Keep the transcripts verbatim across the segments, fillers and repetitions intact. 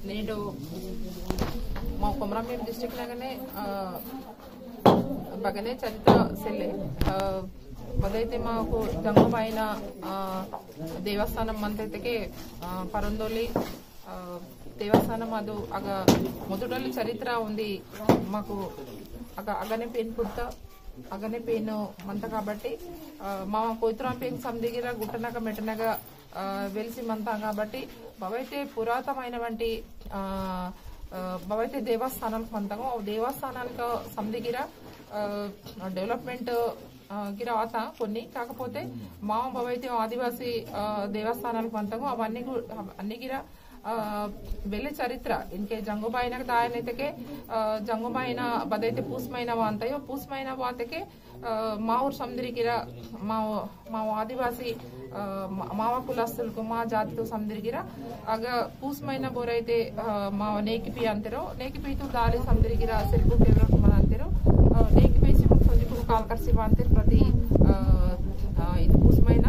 नेडो मा कोमरमभीम district नगने, अ, बगने चरित्र सेले, अ, बदैते माकु जंगोबाईना, अ, देवस्थानम मंतेतके, अ, परंदोली, अ, देवस्थानम अदु अग मोदुडल चरित्र उंदी माकु अग अगने पेन पुट्ट अगने पेन मंत काबट्टी, अ, मा कोइतुराम पेन समदिगिरा गुट्टनग मेटनग, अ, वेलिसि मंता काबट्टी बवैते पुरातनमैनवंटि, अ, अ, बवैते देवस्थानालकु मंतंगो, आ देवस्थानालकु समदिगिरा, अ, development, अ, गिरा आता कोन्नि, काकपोते मा बवैते आदिवासी, अ, देवस्थानालकु मंतंगो, अवन्नि गु-, अवन्नि गिरा, अ, वेले चरित्र, इनके जंगुबाईना दायनैतके, अ, जंगुबाईना बदैते पूसमैना वांतयो, पूसमैना वांतके, अ, माउर समदिरकिरा, माव-, माव आदिवासी, अ, मा-, मावा कुलस्तुलकु मा जातितु समदिरकिरा, अग पूसमैना बोरैते, अ, माव नेकिपी अंतेरो, नेकिपीतु दाली समदिरकिरा, सिरपु फेवरेट मन अंतेरो, अ, नेकिपी सिमुक संजुकुरु कालकर्सी वांतेर प्रति, अ, आ, इद पूसमैना।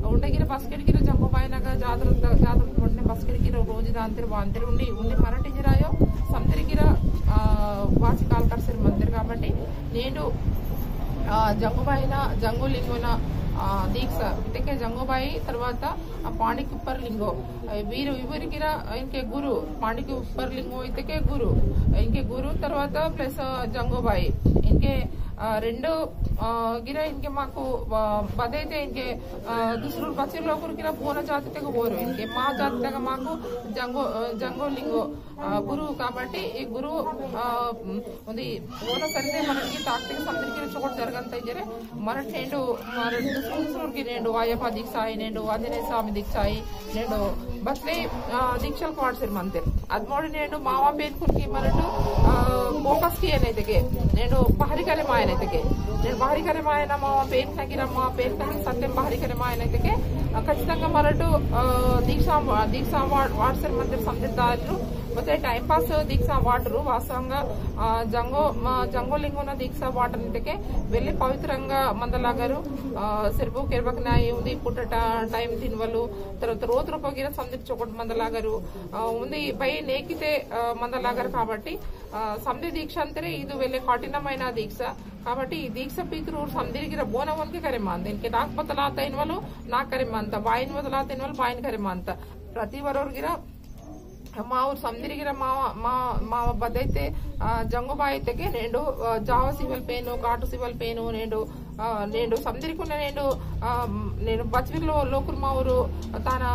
उंडे गिरा बस्केट गिरा जंगो बायनगा जातरा, जातरा उंडे बस्केट गिरा रोजु दांतेर वांतेर उंडी, उंडी मराठी गिरायो, समदिर गिरा, आ, वासी कालकर्सेर मंतेर काबट्टी, नेंडु, आ, जंगो बायना, जंगो लिंगोना, आ, दीक्षा, इतके जंगो बाई, तर्वाता, आ, पांडी कुप्पर लिंगो, आ, वीरु इवुरु गिरा, इनके गुरु, पांडी कुप्पर लिंगो इतके गुरु, इनके गुरु, तर्वाता plus, आ, जंगो बाई, इनके आ, रेंडु, आ, गिरा इनके माकु, आ, बदैते इनके, आ, दुसरू बच्चे लोकुर गिरा बोना जाति तक बोरो। इनके मा जाति तक माकु जंगो, आ, जंगो लिंगो, आ, गुरु काबट्टी, ई गुरु, आ, उंदी बोना सरिते मनकी ताकते समदिर गिरा चोकोट जरगंता इंजेरे, मरट नेंडु, मरट दुसरू दुसरू गिरा नेंडु, वायपा दीक्षा आई नेंडु, आंजनेय स्वामी दीक्षा आई, नेंडु बसले, आ, दीक्षाल क्वार्टर मंतेर। अदमोड़ी नेंडु मावा पेनकुनकी मरटु, आ, focus किया नैतके। नेंडु बाहरी करे माया नैतके। नेंडु बाहरी करे माया ना मावा पेनकुनकी रमा पेनकुनकी सत्यम बाहरी करे माया नैतके। आ, खचितंगा मरटु, आ, दीक्षा, दीक्षा वा-, वाटसेर मंतेर समदिर दायरु। मते time pass दीक्षा वाटरु वास्तवंगा, आ, जंगो, मा, जंगो लिंगोना दीक्षा वाटर नैतके। वेल्ले पवित्रंगा मंदलागरु, आ, सिरबु केरबक नाई उंदी पुटटा time तिनवलु। तरवाता रोत रोपो गिरा समदिर चोकोट मंदलागरु, आ, उंदी बाई नेकिते, आ, मंदलागर काबट्टी, आ, समदिर दीक्षा अंतेरे इदु वेले कठिनमैना दीक्षा। काबट्टी ई दीक्षा पीतुर समदिर गिरा बोना वनके करे मांद। इनके नाक पतलाता इनवलु नाक करे मांद। बाइन पतलाता इनवलु बाइन करे मांद। प्रति वरोर गिरा माउर समदिर गिरा मा, मा, मा बदैते, आ, जंगो बाई तके नेंडो, आ, जावा सिवल पेनो, काटो सिवल पेनो, नेंडो, आ, नेंडो समदिर कुने नेंडो, आ, नेंडो बचविर लो, लोकुर माउरु, ताना,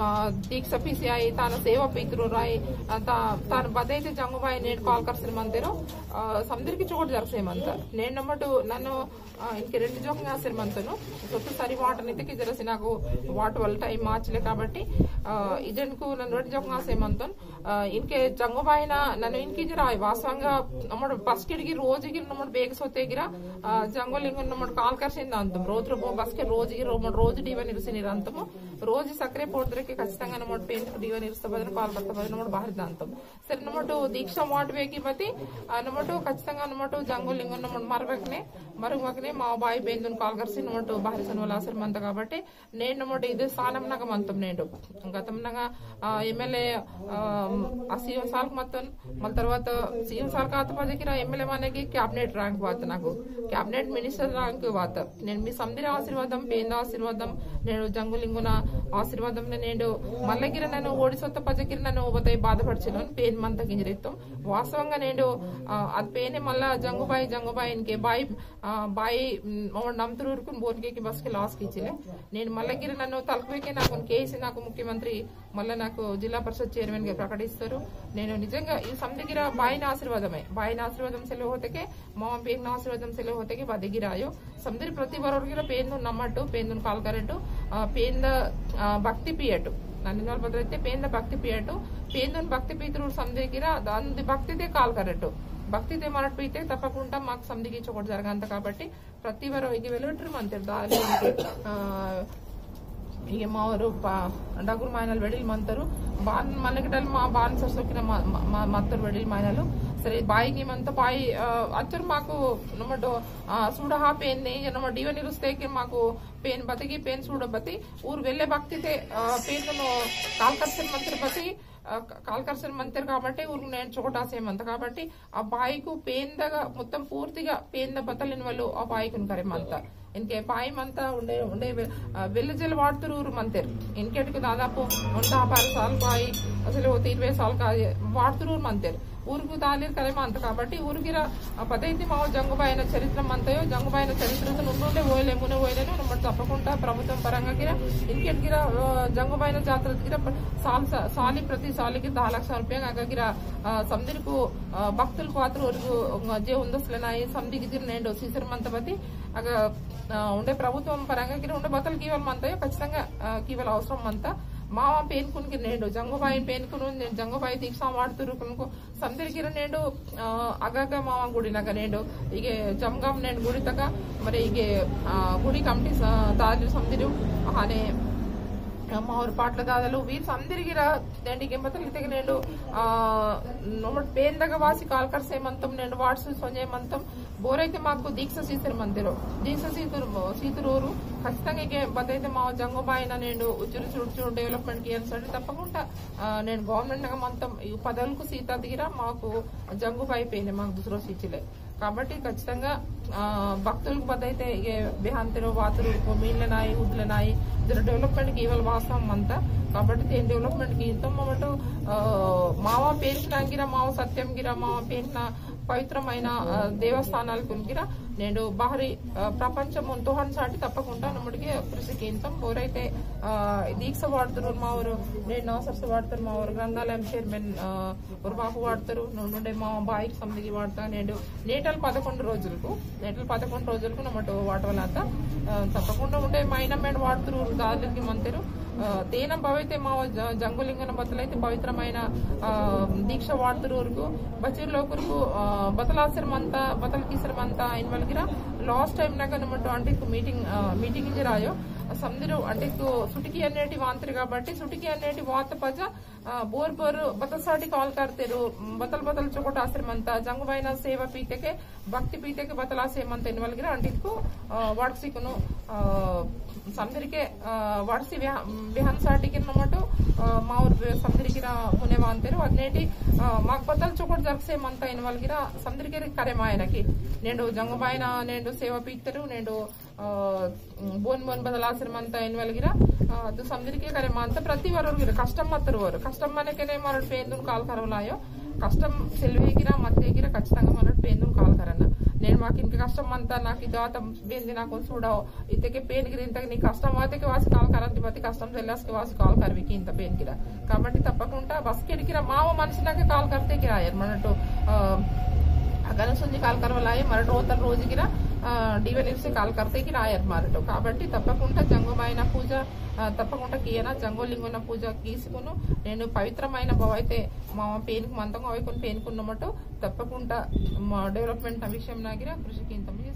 आ, दीक्षा पीसी आई, ताना सेवा पीतुर आई, आ, ता-, ताना बदैते जंगो बाई नेंड कालकर्सेर मंतेरो, आ, समदिर की चोकोट जरसे मंता। नेंड नमटु नन्नो आ, इनके रेंडु जोकंगा आसेर मंतोनु। सोत्तु सरी वाटर निते कि जरसी नाकु वाटर वाला time माचले काबट्टी, आ, इदेनकु नन्नु रेंडु जोकंगा आसेर मंतोनु। आ, इनके जंगो बायना नन्नु इनकी जरा वास्तवंगा नमोड बस्केट की रोज की नमोड बेग सोते गिरा, आ, जंगो लिंगो नमोड कालकर्सेन दांतम। रोज रोबो बस्केट रोज की रोमोड रोज डीवन इरसिन इरंतमो। रोज सक्रे पोर्दरे के खचितंगा नमोड पेन डीवन इरस्ता बदन कालकर्ता बदन नमोड बाहर दांतम। सरे नमोटु दीक्षा वाट वेकी मती, आ, नमोटु खचितंगा नमोटु जंगो लिंगो नमोटु मरवकने, मरवकने मा बाई पेनदुन कालकर्सी नमोटु बाहरी सनवल आसेर मंता काबट्टी, नेंड नमोटु इदु सानम नगा मंतम नेंडु। गतम नगा, आ, MLA, आ, आ, सीएम साल मत्तन, मल तरवाता सीएम साल कात पजकिरा MLA मानेकी cabinet rank वात नाकु, cabinet minister rank वात। नेंड मी समदिर आशीर्वादम, पेंद आशीर्वादम, नेंडु जंगो लिंगोना आशीर्वादम ने नेंडु मल्लगिर नन्नु ओडिसोत्त पजगिर नन्नु ओबतै बाधपड़चिलोन पेन मंत किंजरित्तम। वास्तवंगा नेंडु, आ, अद पेने मल्ला जंगुबाई, जंगुबाई इनके बाई, आ, बाई, उम, ओमड़ नम्तुरुकुन बोनके की बसके loss कीचिले। नेंडु मल्लगिर नन्नु तलकवेके नाकुन केसी नाकु मुख्यमंत्री मल्ला नाकु जिल्ला परिषद chairman गे प्रकटिस्तरु। नेंडु निजंगा ई समदिगिरा बाईना आशीर्वादमे, बाईना आशीर्वादम सेले होतेके मावा पेन आशीर्वादम सेले होतेके बदिगिरायो। समदिर प्रति वरोर गिरा पेंदुन नम्मटु, पेंदुन काल करटु, आ, पेंद, आ, भक्ति पियटु। नन्निनोल बदलते पेंद भक्ति पियटु, पेंदुन भक्ति पीतुर समदिर गिरा, दान भक्ति ते काल करटु। भक्ति ते मरट पीते तपकुंटा माक समदिगी चोकट जरगंत काबट्टी, प्रति वरो इगे वेलवेटर मंतेर दाली, आ, इगे मावरु पा-, डगुर मायनल वेडिल मंतरु। बान मनगडल मा बान सरसोकिन मा-, मा-, मा-, मत्तर वेडिल मायनलु। सरे बाई गी मंत बाई, आ, अत्तर माकु नमडो, आ, सूडहा पेन ने, ये नमड डीवन इरुस्ते के माकु पेन बते की पेन सूड बते। ऊर वेले भक्ति ते, आ, पेन नो कालकर्सन मंतर बते। अ, क-, काल कर्सेर मंतेर काबट्टी, उर्गु नेंड चोकोट आसेर मंता काबट्टी, आ बाईकु पेंदगा, मोत्तम पूर्तिगा पेंद बतल इनवलु आ बाईकुन करे मंता। इनके बाई मंता उंडे, उंडे वे-, अ, वेल्लजेल वाटतुर ऊरु मंतेर। इनकेटकु दादापु उंडा बारह साल बाई, असले वो इरवै साल का वाटतुर ऊरु मंतेर। ऊरुकु दालिर करे मंता काबट्टी, ऊरुगिरा, अ, पदैते माव जंगुबाईना चरित्र मंतयो, जंगुबाईना चरित्र तो नुन्नुंडे वोयले, मुने वोयले नु नम्मट तप्पकुंटा प्रभुत्वम परंगा गिरा, इनकेट गिरा, अ, जंगुबाईना जातरा गिरा प-, साल सा-, साली प्रति सालिकि दहा लक्षल रुपया अगा गिरा, अ, समदिरकु, अ, भक्तुलकु आतुर ऊरुकु, अ, जे उंदसले नाई समदिकि गिर नेंडो सीसर मंता बती, अगा, अ, उंडे प्रभुत्वम परंगा गिरा उंडे बतल कीवल मंतयो, खच्चितंगा, अ, कीवल अवसरम मंता। मावा पेनकुन गिर नेंडो, जंगुबाई पेनकुन, ने-, जंगुबाई दीक्षा वाटतुर ऊरुकुनको, समदिर गिर नेंडो, अ, अगागा मावा गुडिनगा नेंडो, इगे जमगाम नेंड गुडितगा, मरे इगे, अ, गुडी कमिटी स-, दादलु समदिरु, अहाने, अ, मावोर पाटला दादलु, वीर समदिर गिरा, नेंड इगे बतल इतेके नेंडो, अ, नमट पेंदगा वासी काल कर्से मंतम, नेंड वाटसु सोंजे मंतम, बोरैते माकु दीक्षा सीसर मंतेरो, दीक्षा सीतुर, सीतुर ऊरु, खच्चितंगा इगे बतैते माव जंगुबाईना नेंडो, उच्चुर चुड़ चुड़ development कियन सड़ी तप्पकुंटा, अ, नेंड government नगा मंतम, ई पदलकु सीता दिगिरा माकु जंगुबाई पेने माकु दूसरो सीचिले। काबट्टी खच्चितंगा, अ, भक्तुलकु बतैते इगे बेहांतेरो वातुर ऊरुकु मीनले नाई, उदले नाई, जरा development कीवल वासम मंता। काबट्टी तेन development कींतम ममटु, अ, मावा पेनकना गिरा, मावा सत्यम गिरा, मावा पेनकना पवित्रमैना, अ, देवस्थानालकुन गिरा, नेंडु बाहरी, अ, प्रपंचम उंतोहन साटी तप्पकुंटा नमटुगे कृषि कींतम बोरैते, अ, दीक्षा वाटतुर मावोर, नेंड नवसर्स वाटतुर मावोर, ग्रंथालयम chairman, अ, उर्वाकु वाटतुर, नुंडे मावा बाईक समदिकि वाटता, नेंडु नेटल पदकोंडु रोजुलकु, नेटल पदकोंडु रोजुलकु नमटु वाटवलाता, अ, तप्पकुंटा उंडे मैना मेंड वाटतुर ऊरु दादलकि मंतेरु, अ, तेना भवैते माव ज-, जंगुलिंगन बतलैते पवित्रमैना, अ, दीक्षा वाटतुर ऊरुकु, बचिर लोकुरकु, अ, बतलासेर मंता, बतल कीसेर मंता, इनवल गिरा last time नगा नमटु अंटिकु meeting, अ, meeting इंजरायो, समदिरु अंटिकु सुटिकी अन्नेटी वांतेर काबट्टी, सुटिकी अन्नेटी वात पजा, अ, बोर बोर बतल साटी काल करतेरु, बतल बतल चोकोट आसेर मंता, जंगुबाईना सेवा पीतेके, भक्ति पीतेके बतल आसेर मंता इनवल गिरा अंटिकु, अ, वाटसीकुनु, अ, समदिरके, अ, वाटसी विहा-, विहान साटी किन नमटु, अ, मावोर बे-, समदिर गिरा मुने वांतेरु, अद नेटी, अ, माक बतल चोकोट जरगसे मंता इनवल गिरा समदिरके करे मायनकी। नेंडु जंगुबाईना, नेंडु सेवा पीतेरु, नेंडु अ, बोन बोन बदलासेर मंता इनवल गिरा, अ, तो समदिरके करे मंता प्रति वरोर गिरा कष्टम मत्तेर वरोर। कष्टम मनेकेने मरट पेंदुन काल करवलायो। कष्टम सेल्वे गिरा मत्ते गिरा खच्चितंगा मरट पेंदुन काल करना। नेंड माकिनके कष्टम मंता नाकि दाता बेंदी नाकुन सूड़ाओ। इतेके पेन गिरा इंतके नी कष्टम वातेके वासी काल करंती बती कष्टम सेल्लासके वासी काल करवी कींता पेन गिरा। काबट्टी तप्पकुंटा बस्केड गिरा माव मनसिनगा काल करते गिरा आयर मरटो, अ, अगन सुंजी काल करवलाये मरटो ओतल रोजु गिरा, अ, डीवल इर्से काल करते गिरा आयर मरटो। काबट्टी तप्पकुंटा जंगो मायना पूजा, अ, तप्पकुंटा कियना जंगो लिंगोना पूजा कीसुकुनु, नेनु पवित्रमैना बवैते माव पेनकु मंतंगो अवैकुन पेनकुन नमटो, तप्पकुंटा मा development ना विषयम ना गिरा कृषि कींतम।